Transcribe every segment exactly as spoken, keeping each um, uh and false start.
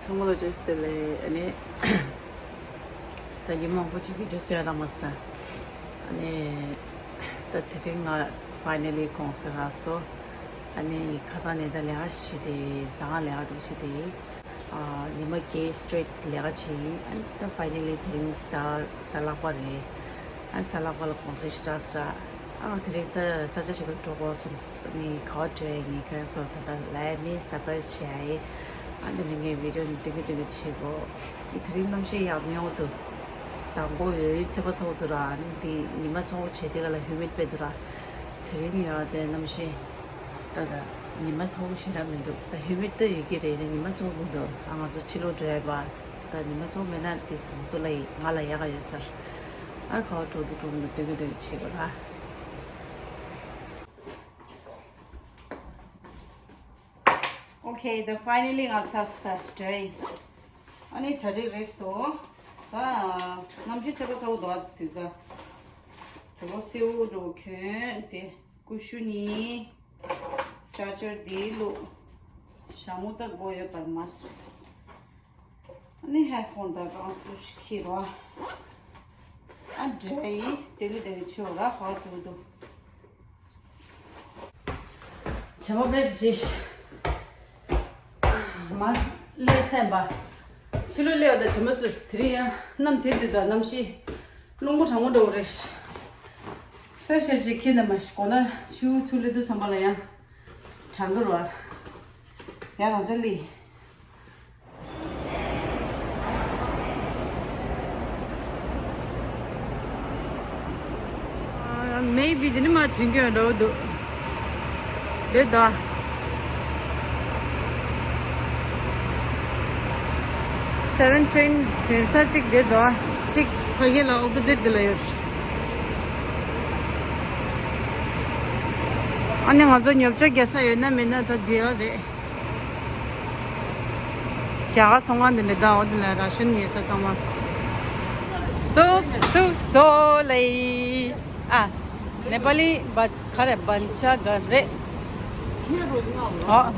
ཚང་མ་ལ་བཀྲ་ཤིས་བདེ་ལེགས། ཨ་ནི་ད་ཉིན་མང་པོ་ཅིག་བི་ཌིའོ་བཟོས་ཡོད་རག་མ་སོང་། ཨ་ནི་ད་དེ་རིང་ང་ཕའི་ནལ་ལི་གུང་སེང་རག་སོང་། ཨ་ནི་ཁ་སང་ནས་ད་ལས་ཀ་བྱས་ཏེ་ཟ་ཁང་ལས་ཀ་འགྲོ་བྱས་ཏེ། ཨ་ཉི་མ་བརྒྱད་སི་ཊེ་ཊི་ལས་ཀ་བྱས། ཨ་ནི་ད་ཕའི་ནལ་ལི་དེ་རིང་གཟའ་གཟའ་ལྷག་པ་རེད། ཨ་གཟའ་ལྷག་པ་ལ་གུང་སེང་ཞེ་དྲག་ཟ། ཨ་དེ་རིང་ད་ས་ཆ་ཞིག་ལ་འགྲོ་དགོས་བསམས། ཨ་ནི་ག་པར་འགྲོ་ཡ་ཡིན་ཁྱོད་ཚོ་ད་ལྟ་ལབ་ཡ་མེད། སར་པ་རའི་སི་བྱེད་ཡ་ཡིན། ཨ་འདི་ནི་ངས་བི་ཌིའོ་ནི་སྟོན་གི་སྟོན་གི་བྱེད་དགོས། དེ་རིང་གནམ་གཤིས་ཡག་ཉོག་འདུག་དང་པོ་ཡོལ་ཚད་པ་ཚ་པོ་འདུག་ར། ཨ་ནི་འདི་ཉི་མ་ཚ་པོ་བྱས་དེ་ག་ལ་ཧིའུ་མིཌ་དཔེ་འདུག་ར། དེ་རིང་ཡོད་དེ་གནམ་གཤིས་ད་ད་ཉི་མ་ཚ་པོ་ཞེ་དྲག་མི་འདུག་ད་ཧིའུ་མིཌ་ད་ཡོད་ཀྱི་རེད། ད་ཉི་མ་ཚ་པོ་མི་འདུག་ཨ་ང་ཚོ་ཕྱི་ལོགས་འགྲོ་ཡ་པ། ད་ཉི་མ་ཚ་པོ་མེད་ན་དེ་ང་ཚོ་ལ་ཡི་ང་ལ་ཡག་ག་ཡོད་ས་རེད། ཨ་ག་པར་འགྲོ་འདུག་འགྲོ་མི་འདུག་སྟོན་གི་སྟོན་གི་བྱེད་དགོས་ར། ཨོ་ཁེ། ད་ཕའི་ནལ་ལི་ང་ཚར་སོང་། གྲ་སྒྲིག་ཨ་ནི་གྲ་སྒྲིག་རེད་སོང་། ད་གནམ་གཤིས་ཚ་པོ་ཚ་པོ་འདུག་དེ་ཚ་དེ་ལོ་སེའུ་འགྲོ་གྱོན་ཏེ་ཀུ་ཤུ་ནི། ཅར་ཇར་འདི་བླུགས། ཞྭ་མོ་ད་དགོས་ཡོད་པར་མ་ཟད། ཨ་ནི་ཧེཌ་ཕོན་ད་གང་སུ་ཞིག་ཁྱེར་བ། ཨ་འདྲ་ཡི་དེ་ལི་དེ་ལི་ཆེ་བ་ར་ཧ་ཀྲུ་དུ། བྱེ་མ་བེད་ཅི། མ་སླེབས་ཚན་པ། ཕྱི་ལོགས་སླེབས་པ་དང་བྱེ་མ་སུ་དེ་རིང་ཡང་གནམ་དེ་དུས་དང་གནམ་གཤིས་རླུང་པོ་གྲང་མོ་འགྲོ་གི་རེད། སོས་ཤེར་ཅིག་ཁྱེར་ནས་མ་ཤི་གོ་ན་ཆུ་ཚུར་སླེབས་དུས་ཚང་མ་ལ་ཡང་གྲང་གི་རོ། ཡང་རང་ཚ་ལི། Maybe དེ་ནི་མ་དུས་རྒྱུན་འདྲ་བོ་འདུག་དེ་ད། སེ་བེན་ཊིན་དེ་ས་གཅིག་དེ་ད། གཅིག་ཕ་གི་ལ་ཨོ་པོ་ཟིཊ་དེ་ལ་ཡོད། ཨ་ནི་ང་ཚོ་ཉོ་ཆ་རྒྱག་ས་ཡོད་ན་མེད་ན་ད་དེ་ཡོད་རེད། རྒྱ་གར་ཚོང་ཁང་དེ་འདྲ་དང་འོ་དེ་ལ་ར་ཤན་ཉོས་ས་ཚང་མ། ཏོ་ཏོ་སོ་ལེ། ཨ། ནེ་པ་ལི་བ་ག་རེ་བན་ཆ་ག་རེ། ཨ།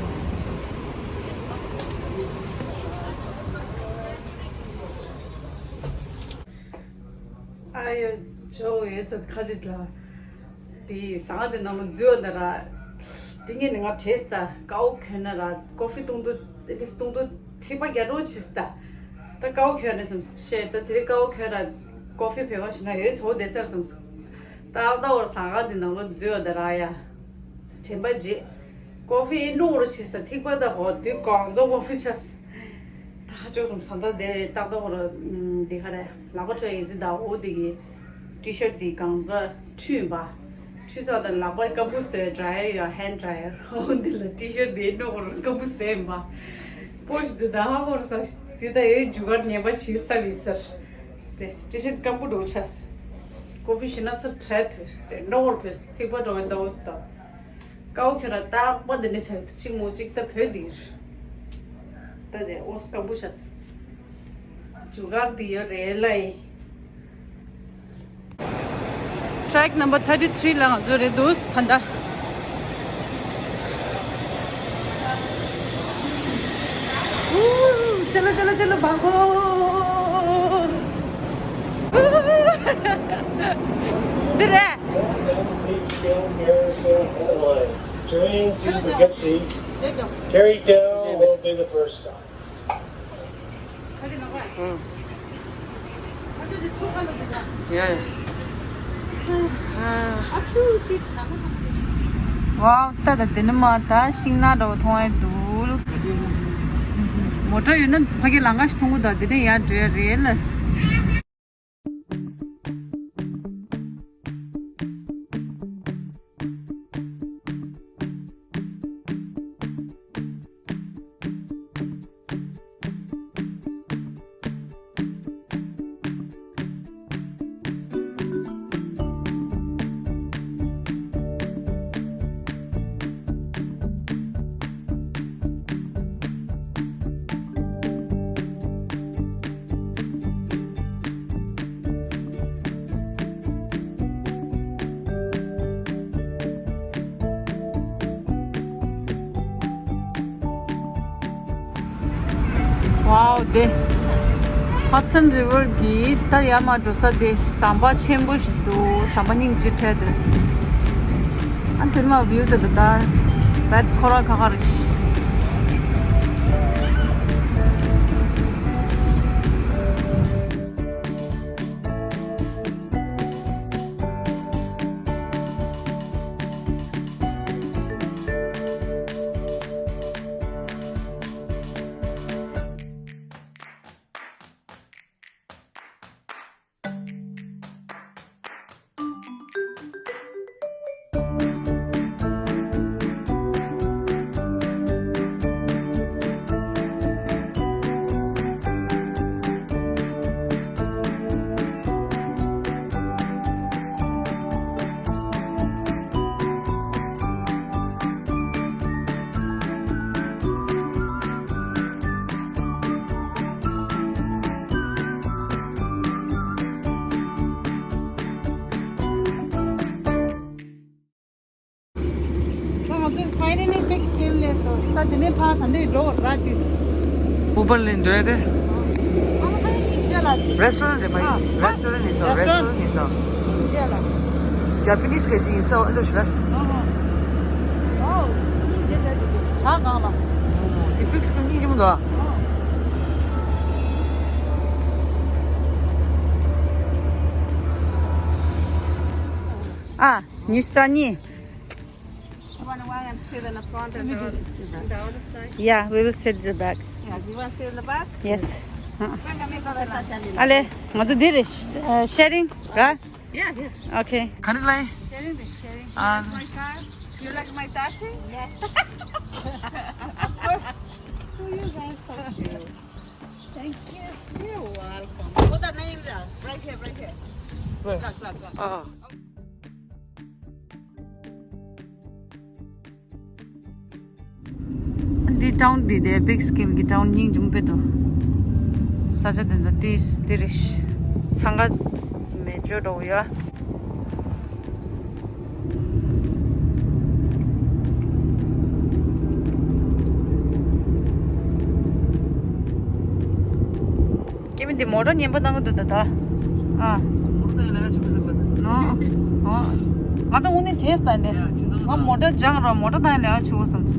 ཨ་ཡོ། ཇོ་ཡོད་ཚད་ཁ་ཅིག་ལ། དེ་ཟ་ཁང་དེ་ནང་ལ་འཛུལ་བ་འདི་ར། དེ་ངས་ནི་ང་བྲེས་ད་ཀའོ་གྱོན་ན་ར་ཀོ་ཕི་བཏུང་དུས་ཨེ་ལིས་བཏུང་དུས་ཐིགས་པ་རྒྱག་འགྲོ་བྱེད་ད། ད་ཀའོ་གྱོན་རེད་བསམ་ཤེས་ད་དེ་རིང་ཀའོ་གྱོན་ར་ཀོ་ཕི་བེད་སྒང་ཞིག་ན་ཡོད་ཚོ་བསྡད་ཚར་བསམ་སོང་། ཏག་ཏག་འོར་ཟ་ཁང་དེ་ནང་ལ་འཛུལ་བ་འདི་ར་ཡ། དྲན་པ་བརྗེད། ཀོ་ཕི་ཨེ་སྣུག་རུ་བྱེད་ད་ཐིགས་པ་ད་ཧོ་དུས་གང་ཚོ་ཀོ་ཕི་ཆགས། ད་ཧ་ཅོག་སོང་ས་ད་དེ་ཏག་ཏག་འོ་ར། དེ་ག་རེ་ལག་པ་འཁྲུ་ཡིན་ཟི་ད་འོ་དེ་གི་ཊི་ཤར་ཊི་དེ་གང་ཚ་འཁྲུ་ཡིན་པ། འཁྲུ་ཚ་ད་ལག་པ་སྐམ་པོ་བཟོས་ཌ་ར་ཡར་ཡ་ཧེན་ཌ་ར་ཡར་འོ་དེ་ལ་ཊི་ཤར་ཊི་དེ་ནོ་འོ་ར་སྐམ་པོ་བཟོས་ཡིན་པ། པོ་ཞི་དེ་ད་ཧ་འོ་ར་ས་དེ་ད་ཡོད་རྒྱུ་གར་ཉན་པ་བྱེད་ས་བི་སར། དེ་ཊི་ཤར་ཊི་སྐམ་པོ་འགྲོ་ཆས། ཀོ་ཕི་ཞི་ན་ཚ་ཁྲལ་ཕོས་དེ་ནོ་འོ་ར་ཕོས་ཐིགས་པ་འགྲོ་ཡིན་ད་འོ་ས་ད། ཀའོ་ཁྱོད་ར་རྟག་པ་འདི་ནས་ཆགས་གཅིག་མོ་གཅིག་ད་བོད་འདིར། ད་དེ་ཨོ་སྐམ་པོ་ཤ་ཟ། ཇུ་གར་འདི་ཡོད་རེད་ལ་ཡི། Track number thirty three ལ་ང་ཚོ་རེད་འདུག་ད་ལྟ། चलो चलो चलो भागो। འདི་རེད། Train to Poughkeepsie. Terry Dell will be the first stop. ཡ་ཡ། ཝའོ། ད་ད་དེ་ནི་མ་ད་ཤིང་ནགས་འདྲ་བོ་མཐོང་ཡ་འདུག་མོ་ཊ་ཡོད་ན་ཕ་གི་ལམ་ཁ་ཞིག་མཐོང་གི་འདུག་དེ་ནས་ཡར་འགྲོ་ཡ་རེད་ལ། ཝའོ། དེ་ཧ་ཌི་སན་རི་ཝར་གྱི་ད་ཡར་མར་འགྲོ་ས་དེ་ཟམ་པ་ཆེན་པོ་ཞིག་འདུག་ཟམ་པ་སྙིང་རྗེ་འཕྲད་དེ། ཨ་དེར་མ་བིའུ་དེ་ད་ད་བད་ཁོ་ར་ཁ་ཁ་རེད། ད་ང་ཚོས་ཕའི་ནལ་ལི་བིག་སི་ཀེམ་སླེབས་སོང་། ད་དེ་ནས་ཕར་ད་འདི་འགྲོ་ར་དེ། ཨུ་བར་ལེན་འགྲོ་ཡ་རེད། ཨ་མ་ཧ་ནི་ཅ་ལ་ཅི། རེ་སི་ཊོ་རན་ཊི་རེད་ཕ་གི། ཨ། རེ་སི་ཊོ་རན་ཊི་ཡིན་ས། རེ་སི་ཊོ་རན་ཊི་ཡིན་ས། ཅ་ལ། ཇ་པ་ནིས་ག་ཅིག་ཡིན་ས། ཨ་ལོ་ཞུ་ལ། ཨ་ཧ། ཨོ། ཉིན་རྗེས་ད་དེ་ཇ་གང་ལ། དེ་བིག་སི་ཀེམ་སྙིང་རྗེ་མོ་འདུག་ཨ། ཨ། ཉི་ཤུ་རྩ་གཉིས། You wanna walk and sit in the front and the other, and the other side? Yeah, we will sit in the back. Yeah, you wanna sit in the back? Yes. ཨ་ལེ། ང་ཚོ་འདི་རེད། ཤེ་རིང་ར། Yeah, yeah. Okay. ག་རེ་ལབ་ཡིན། Sharing is sharing. You like my car? You like my taxi? Yes. Of course. Oh, you guys so cute. Thank you. You're welcome. Put the name there. Right here, right here. Where? Look, look, look. ཨ། འདི་ཊའུན་འདི་དེ་བིག་སི་ཀེམ་གྱི་ཊའུན་སྙིང་རྗེ་མོ་དཔེ་འདུག་ས་ཆ་དེ་ཚོ་ཏིས་ཏི་རིཤ་འཚང་ཁ་མེད་འཇོ་འགྲོ་གི་ཡོད། སྐྱེ་མི་འདི་མོ་ཊ་ངན་པ་བཏང་གི་འདུག་ད་ད། ཨ། མོ་ཊ་ཡིན་ན་ཆུ་ཟིག་པ་ད། ནོ། ཨོ། ང་ད་དངོས་གནས་བྲེས་ད་འདི། ཡ་ཆུ་འདུག་ང་མོ་ཊ་སྦྱངས་རོགས། མོ་ཊ་བཏང་ཡིན་ན་ཆུ་བོ་སོང་།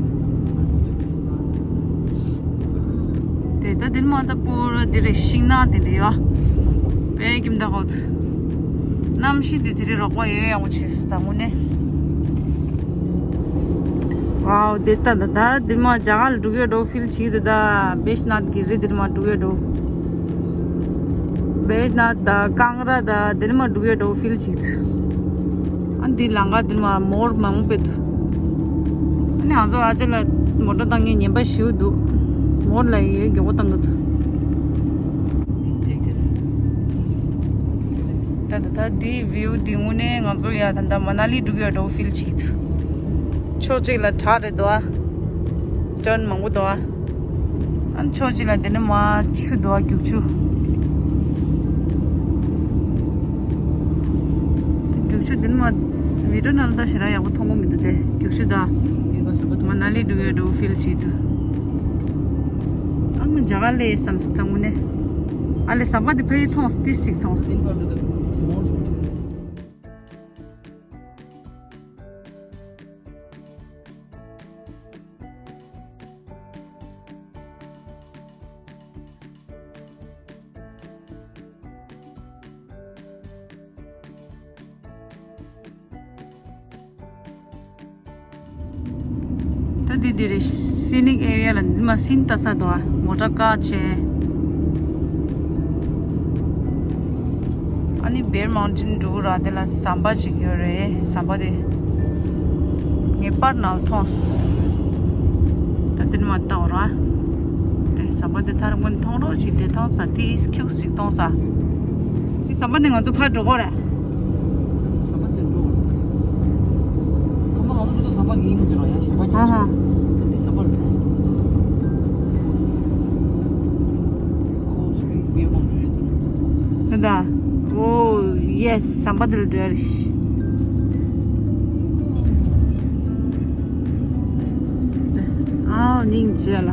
དེ་ད་འདི་མ་ད་པུ་ར་འདི་རེད། ཤིང་ནགས་འདི་འདི་ཡོད། དཔེ་ཁྱིམ་ད་ཧོད། གནམ་གཤིས་འདི་དེ་རིང་རོགས་པ་ཡོད་ཡག་པོ་བྱས་ད་དངོས་གནས། ཝའོ། དེ་ད་ད་ད་འདི་མ་རྒྱ་གར་ལ་འགྲོ་གི་འགྲོ་ཕིལ་བྱེད་ཀྱི་འདུག་ད་བེཤ་ནཱཐ་གི་རི་འདིར་མ་འགྲོ་གི་འགྲོ། བེཤ་ནཱཐ་ད་ཀང་ར་ད་འདིར་མ་འགྲོ་གི་འགྲོ་ཕིལ་བྱེད་ཀྱི་འདུག་ཨ་འདི་ལམ་ཁ་འདིར་མ་མོར་མང་པོ་འདུག་ཨ་ནི་ང་ཚོ་ཨ་ཅེ་ལ་མོ་ཊ་བཏང་མཁན་ངན་པ་ཞེ་པོ་འདུག་མོར་ལ་ཡི་མགྱོགས་པོ་བཏང་གི་འདུག་ད་ད་ད་འདིའི་བིའུ་འདི་དངོས་གནས་ང་ཚོ་ཡ་ད་ད་མ་ན་ལི་འགྲོ་གི་ཡ་འགྲོ་ཕིལ་བྱེད་ཀྱི་འདུག་ཕྱོགས་གཅིག་ལ་བྲག་རེད་འདུག་ཨ། ཊརན་མང་པོ་འདུག་ཨ། ཨ་ནི་ཕྱོགས་གཅིག་ལ་འདི་ནི་མ་ཆུ་འདུག་ཨ། རྒྱུག་ཆུ། རྒྱུག་ཆུ་འདི་ནི་མ་བི་ཌིའོ་ནང་ལ་ད་ཞེ་དྲག་ཡག་པོ་མཐོང་གི་མི་འདུག་སྟེ། རྒྱུག་ཆུ་ད། མ་ན་ལི་འགྲོ་གི་འགྲོ་ཕིལ་བྱེད་འདུག་ཨ་མ་རྒྱ་གར་སླེབས་བསམ་སྟངས་ནས། ཨ་ལེ་ཟམ་པ་འདི་ཕ་གིར་མཐོང་སོང་། ཏིས་ཞིག་མཐོང་སོང་། ད་འདི་འདི་རེད། སི་ནིག་ཨེ་རི་ཡ་ལ་འདི་མ་སིན་ལྟ་ས་འདུག་ཨ། མོ་ཊ་བཀག་བྱས། ཨ་ནི་བེར་མའུན་ཊེན་འགྲོ་གི་ར། དེ་ལ་ཟམ་པ་ཅིག་ཡོད་རེད། ཟམ་པ་དེ་ངེས་པར་ནང་མཐོང་སོང་། ད་འདི་ནས་མ་བལྟ་བ་ར། དེ་ཟམ་པ་དེ་ཐར་མོན་མཐོང་རོགས་བྱེད། དེ་མཐོང་ས་དེ་ཨིས་ཁྱུག་ཞིག་མཐོང་ས། དེ་ཟམ་པ་དེ་ང་ཚོ་ཕར་འགྲོ་དགོས་རེད། ཟམ་པ་དེ་འགྲོ། ཨ་མ་ང་ཚོ་འགྲོ་དུས་ཟམ་པ་གི་ཡིན་མི་འདུག་ར། ཡང་གཞན་པ་ཅིག་ཨ་ཧ། འདི་ཟམ་པ་རེད། ཁོ་སུ་རེད། ཝེ་མང་རེད་འདུག་ད་ད། ཨོ་ཡེ་སི། ཟམ་པ་དེ་ལ་འགྲོ་ཡ་རེད། ཨའོ་སྙིང་རྗེ་ལ།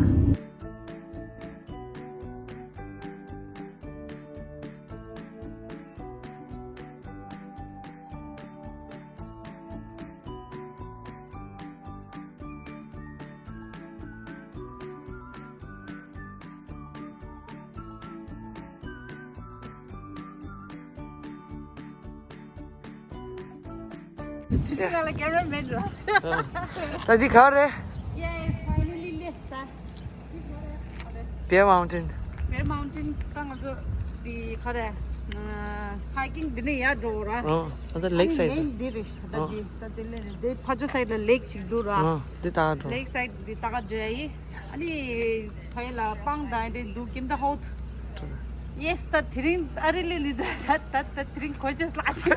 ཁ་ལ་cameraman་ར། ད་འདི་ག་རེད། Yeah, finally སླེབས་ད། Bear Mountain. Bear Mountain་ད་ང་ཚོ་འདི་ག་རེ། hiking་འདི་ནས་ཡར་འགྲོ་ར། ཨོ། ད་ལྟ་lake side་ཨ་ནི་main་འདི་རེད་ཤག་ད་འདི་ད་འདི་ལས་འདི་ཕ་ཇོ་side་ལ་lake་ཅིག་འདུག་ར། ཨོ། འདི་ལྟ་འགྲོ། Lake side་འདི་ལྟ་ག་འགྲོ་ཡ་ཡིན། ཨ་ནི་ཕ་ཡུལ་ལ་སྤང་དང་འདི་འདུག་ཀིམ་ད་ཧོད། Yes ད་དེ་རིང་ཨ་རི་ལི་ལི་ད་ད་ད་དེ་རིང་གོ་ཆེས་ལ་ཞིག་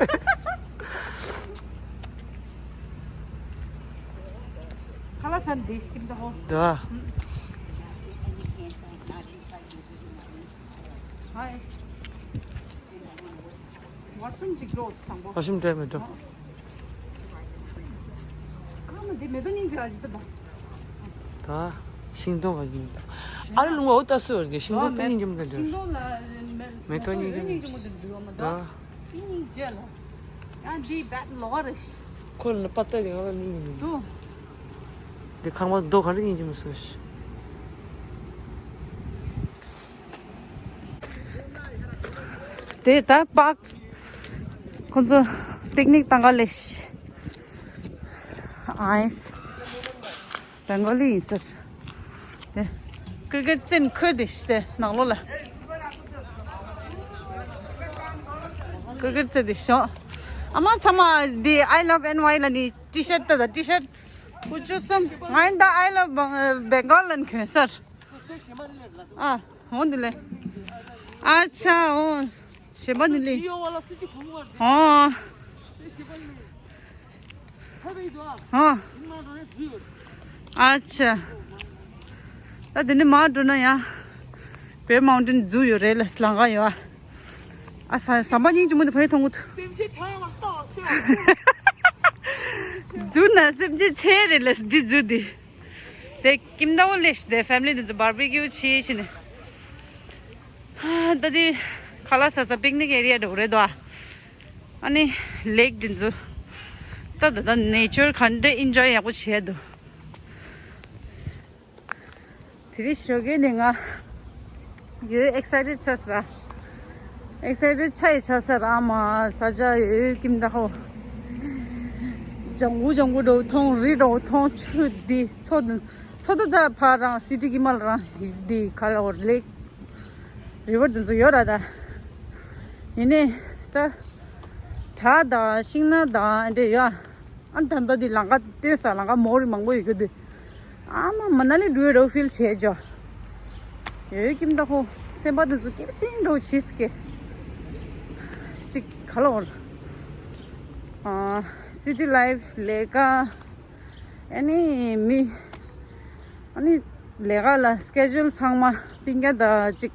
ཁ་ལག་ཟ་འདི་ཞིག་གིན་ད་ཧོ། ད། ཧའི། ཝ་ཤུམ་ཅིག་འགྲོ་དང་པོ། ཝ་ཤུམ་འགྲོ་མི་འགྲོ། ཨ་མ་འདི་མེ་ཏོག་སྙིང་རྗེ་ལ་ཞིག་ད་ད། ད། ཤིང་སྡོང་ག་ཡིན། ཨ་རི་ལུང་བ་འོ་ད་སུ་ཡོད་གི་ཤིང་སྡོང་པི་སྙིང་རྗེ་མོ་དེ་འགྲོ། ཤིང་སྡོང་ལ་མེ་ཏོག་སྙིང་རྗེ་མོ་དེ་འགྲོ་མ་ད། ད། སྙིང་རྗེ་ལ། ཡང་འདི་བད་ལོ་རེད། ཁོ་ལ་པ་ཏ་རེ་ང་ལ་ནི་ཡིན། འདི་ཁང་པ་རྡོ་ག་རེ་ཡིན་གྱི་མི་སོ་ཤི། དེ་ད་པག་ཁོ་ཚོ་པིག་ནིག་བཏང་ག་ལེ་ཤི། ཨའི་སི། བེང་གོ་ལི་ཡིན་ཟེར། ཀི་ཀེར་ཅན་ཁོས་དེ་ཤི་དེ་ནང་ལོགས་ལ། ཀི་ཀེར་ཅན་དེ་ཤོག་ཨ་མ་ཚ་མ་དེ་I love N Y ལ་ནི་ཊི་ཤར་ཏི་ད་ཊི་ཤར་ཀུ་ཅུ་སམ་ང་ཡིན་ད་I love Bengal ལ་ནི་གོན་ཟེར། ཨ་འོ་འདི་ལེ། ཨ་ཆ་འོ། ཞེ་པ་ནི་ལི། ཨོ། ཨོ། ཨ་ཆ། ད་དེ་ནི་མར་འགྲོ་ན་ཡང་། བེར་མའུན་ཊེན་ཛུ་ཡོད་རེད་ལ་ལམ་ཁ་ཡོད་ཨ། ཨ་ས་ཟམ་པ་སྙིང་རྗེ་མོ་དེ་ཕ་ཡི་མཐོང་གི་འདུག་ཛུ་ན་སེམས་ཅན་ཚེ་རེད་ལ་འདི་ཛུ་འདི། དེ་ཀིམ་ད་བོ་ལེ་ཤི་དེ་ཕེ་མི་ལི་དེ་ཚོ་བར་བི་ཀིའུ་བྱེད་བྱེད་ནས། ད་དེ་ཁ་ལག་ཟ་ས་པིག་ནིག་ཨེ་རི་ཡ་འདྲ་བོ་རེད་དོ། ཨ་ནི་ལེག་དེ་ཚོ། ད་ད་ད་ནེ་ཅར་ག་འདྲ་ཨིན་ཇོའི་ཡག་པོ་བྱས་འདུག་དེ་རིང་ཞོགས་ཀས་ནས་ང་ཡོད་ཨེག་སའི་ཊེཌ་ཆགས་ས་ར། ཨེག་སའི་ཊེཌ་ཆགས་ཡི་ཆགས་ས་ར་མ་ས་ཆ་ཡོད་ཀིམ་ད་ཧོ། ལྗང་གུ་ལྗང་གུ་འདྲ་བོ་མཐོང་རི་འདྲ་བོ་མཐོང་ཆུ་འདི་མཚོ་འདི་མཚོ་འདི་ད་ཕ་རང་སི་ཊི་གི་མ་ལ་རང་འདི་ག་ལ་ཧོ་ལེག་རི་ཝར་དེ་ཚོ་ཡོད་ར་ད། ཡིན་ནའི་ད་བྲག་དང་ཤིང་ནགས་དང་འདྲ་ཡོད། ཨ་ད་ལྟ་འདི་ལམ་ཁ་བལྟས་ས་ལམ་ཁ་མོ་རི་མང་པོ་ཡོད་གི་འདུག་ཨ་མ་མ་ན་ལི་འགྲོ་ཡི་རོ་ཕིལ་བྱས་ཇོ། ཡོད་ཀིམ་ད་ཧོ་སེམས་པ་དེ་ཚོ་སྐྱིད་སེང་འགྲོ་བྱིས་ཀེ། ཅིག་ག་ལ་འོར། ཨ་སི་ཊི་ལའིཕ་ལས་ཀ་ཨ་ནི་མི། ཨ་ནི་ལས་ཀ་ལ་སི་ཀེ་ཇུལ་ཚང་མ་སྤུན་ཀྱག་དང་ཅིག་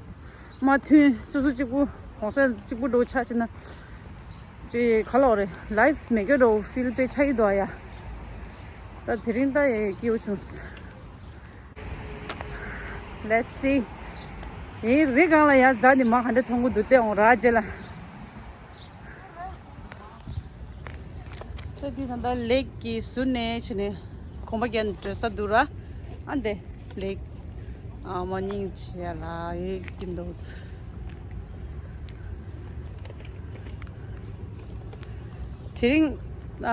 མ་མཐུན་སོ་སོ་གཅིག་པུ་གོང་ས་གཅིག་པུ་འགྲོ་ཆགས་ཕྱིན་ན་ཅིག་ག་ལ་འོ་རེད་ལའིཕ་མེ་ཀེ་འགྲོ་ཕིལ་པེ་ཆགས་ཡི་དོ་ཡ། ད་དེ་རིང་ད་ཡ་སྐྱིད་པོ་བྱུང་། Let's see. ཡིན་རི་སྒང་ལ་ཡ་རྫ་ནི་མ་ག་འདྲ་མཐོང་གི་འདུག་བལྟས་འོང་ར་རྗེས་ལ། ཁྱོད་འདི་ད་ལྟ་ལེག་གི་ཟུར་ནས་ཕྱིན་ནས་གོམ་པ་རྒྱག་འགྲོ་ས་འདུག་ར། ཨ་འདི་ལེག་ཨ་མ་སྙིང་རྗེ་ལ་ཡོད་ཀྱི་འདུག་དེ་རིང་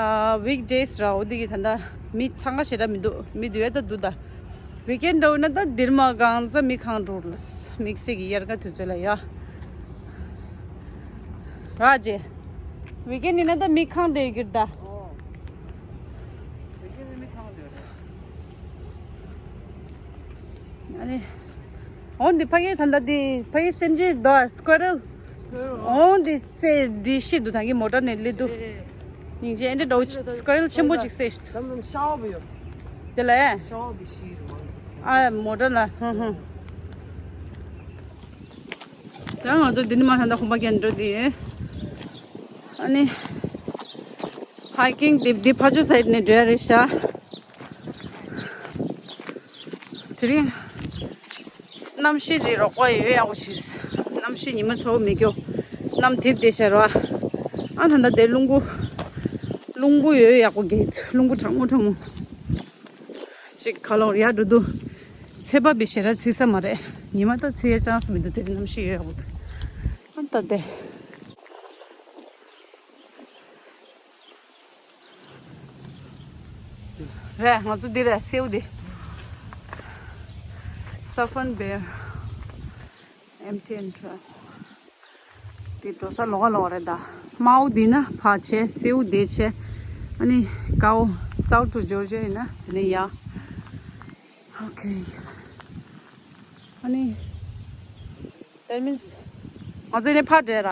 ཨ་ཝིག་ཌེ་སི་ར་འོ་འདི་གི་ད་ལྟ་མི་འཚང་ཁ་ཞེ་དྲག་མི་འདུག་མི་འདུག་ཡོད་ད་འདུག་ད། ཝིག་ཨེན་འདྲ་བོ་ན་ད་འདིར་མ་གང་ཚ་མི་ཁང་འགྲོ་ལ་དམིགས་བསལ་གྱི་དབྱར་ཁ་དུས་ཚོད་ལ་ཡ། ར་ཇེ། ཝིག་ཨེན་ཡིན་ན་ད་མི་ཁང་དེ་གིར་ད། ཨ་ནི། འོ་འདི་ཕ་གི་ད་ལྟ་འདི་ཕ་གི་སེམས་ཅན་དོ་སི་ཀུ་རལ། འོ་འདི་སེ་འདི་ཤི་འདུག་ད་གི་མོ་ཊ་ནས་སླེབས་འདུག་སྙིང་རྗེ་ཨེ་འདྲ་འགྲོ་སི་ཀུ་རལ་ཆེན་པོ་ཅིག་སེ་ཤི་འདུག་དེ་ལས། ཨ་མོ་ཊ་ལ་ཧུ་ཧུ། ད་ང་ཚོ་འདི་ནས་མར་ད་ལྟ་གོམ་པ་རྒྱག་འགྲོ་དེ། ཨ་ནི། ཧའི་ཀིང་འདི་འདི་ཕ་ཇོ་སའིཌ་ནས་འགྲོ་ཡ་རེད་ཤག་དེ་རིང་། གནམ་གཤིས་འདི་རོགས་པ་ཡོད་ཡག་པོ་ཞིག་གནམ་གཤིས་ཉི་མ་ཚ་པོ་མི་སྐྱོ། གནམ་དིར་བསྡད་ཤག་ར། ཨ་ད་ལྟ་དེ་རླུང་བུ། རླུང་བུ་ཡོད་ཡག་པོ་རྒྱག་རླུང་བུ་གྲང་མོ་གྲང་མོ། ཅིག་ཁ་ལོ་ཡར་འགྲོ་དུས། ཚད་པ་བི་ཞེ་ར་ཚིག་ས་མ་རེད། ཉི་མ་ད་ཚིག་ཡ་ཅང་སུ་མི་འདུག་དེ་རིང་གནམ་གཤིས་ཡོད་ཡག་པོ་འདུག་ཨ་ད་དེ། རེད། ང་ཚོ་འདི་རེད། སེའུ་འདི། Suffern Bear Empty Entrance། དེ་འགྲོ་ས་ལོགས་ཀ་ལོགས་རེད་ད། དམར་པོ་འདི་ན་ཕར་བྱས། སེའུ་འདི་བྱས། ཨ་ནི་ཀའོ། South to Georgia ཡིན་ན་དེ་ནས་ཡར། Okay. ཨ་ནི། That means ང་ཚོ་ནས་ཕར་བསྡད་ར།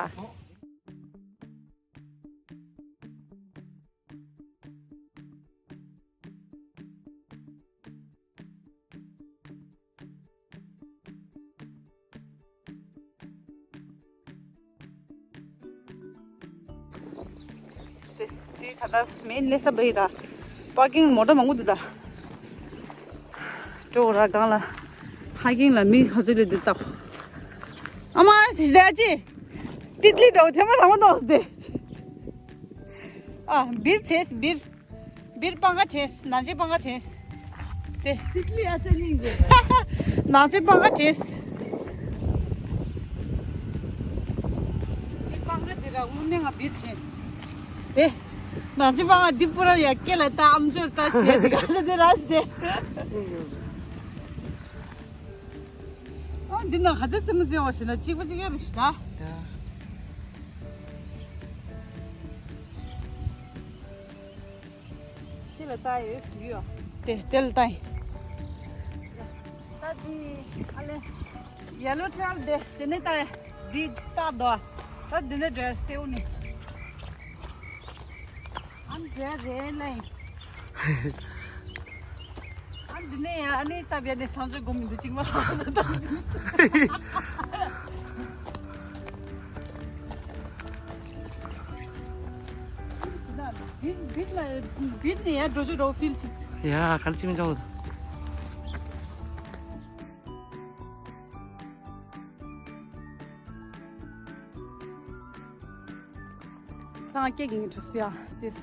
དེ་དེ་ད་ལྟ་མེ་ལས་ས་བའི་ར། པར་ཀིང་མོ་ཊ་མང་པོ་འདུག་ད། སྤྲོ་ར་སྒང་ལ། ཧའི་ཀིང་ལ་མི་ག་ཚོད་ལས་འདུག་ད། ཨ་མ་སི་ལས་ཨ་ཅེ། ཏིད་ལི་འདྲ་བོ་ཐེངས་མ་རང་མ་གཏོང་སྟེ། ཨ་སྦིར་བྱས་སྦིར། སྦིར་སྤང་ཁ་བྱས། ནང་ཆེན་སྤང་ཁ་བྱས། དེ། ཏིག་ལི་ཨ་ཅག་སྙིང་རྗེ། ནང་ཆེན་སྤང་ཁ་བྱས། སྦིར་སྤང་ཁ་དེ་ར་དངོས་གནས་ང་སྦིར་བྱས། དེ། ནང་ཆེན་སྤང་ཁ་འདི་པུ་ར་ཡ་སྐེ་ལ་ལྟ། ཨམ་ཅོག་ལྟ་བྱས། དེ་ག་ཚོད་དེ་ར་སི་དེ། ཨ་འདི་ན་ག་ཚོད་རྩེད་མོ་རྩེ་བ་ཞིག་ན་གཅིག་པ་གཅིག་རྐྱང་རེད་ཤག་ད། ད། དེ་ལ་ལྟ་ཡོད་སུ་ཡོད། དེ་དེ་ལ་ལྟ་ཡིན། ད་དེ་ཨ་ལེ། Yellow Trail དེ་དེ་ནས་ལྟ་ཡ། འདི་ལྟ་དོ། ད་འདི་ནས་འགྲོ་ཡ་སེའུ་ནས། ཨ་འདྲ་རེད་ལེ། ཨ་འདི་ནས་ཡ། ཨ་ནི་ད་བྱས་ནས་སང་ཆོས་སྒོམ་མི་འདུག་ཅིག་མ་ལྷག་ཟེར་ད། བིར་བིར་ལ་བིར་ནས་ཡ་འགྲོ་ཆོག་འགྲོ་ཕིལ་ཅིག་ཡ་ག་ལ་ཅི་མི་འདྲ་བོ། ད་ང་སྐད་གི་ངི་ཁྲུ་སུ་ཡ་དེས།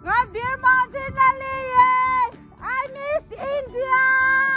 ང་བིར་མ་ཏི་ན་ལི་ཡེ། I miss India.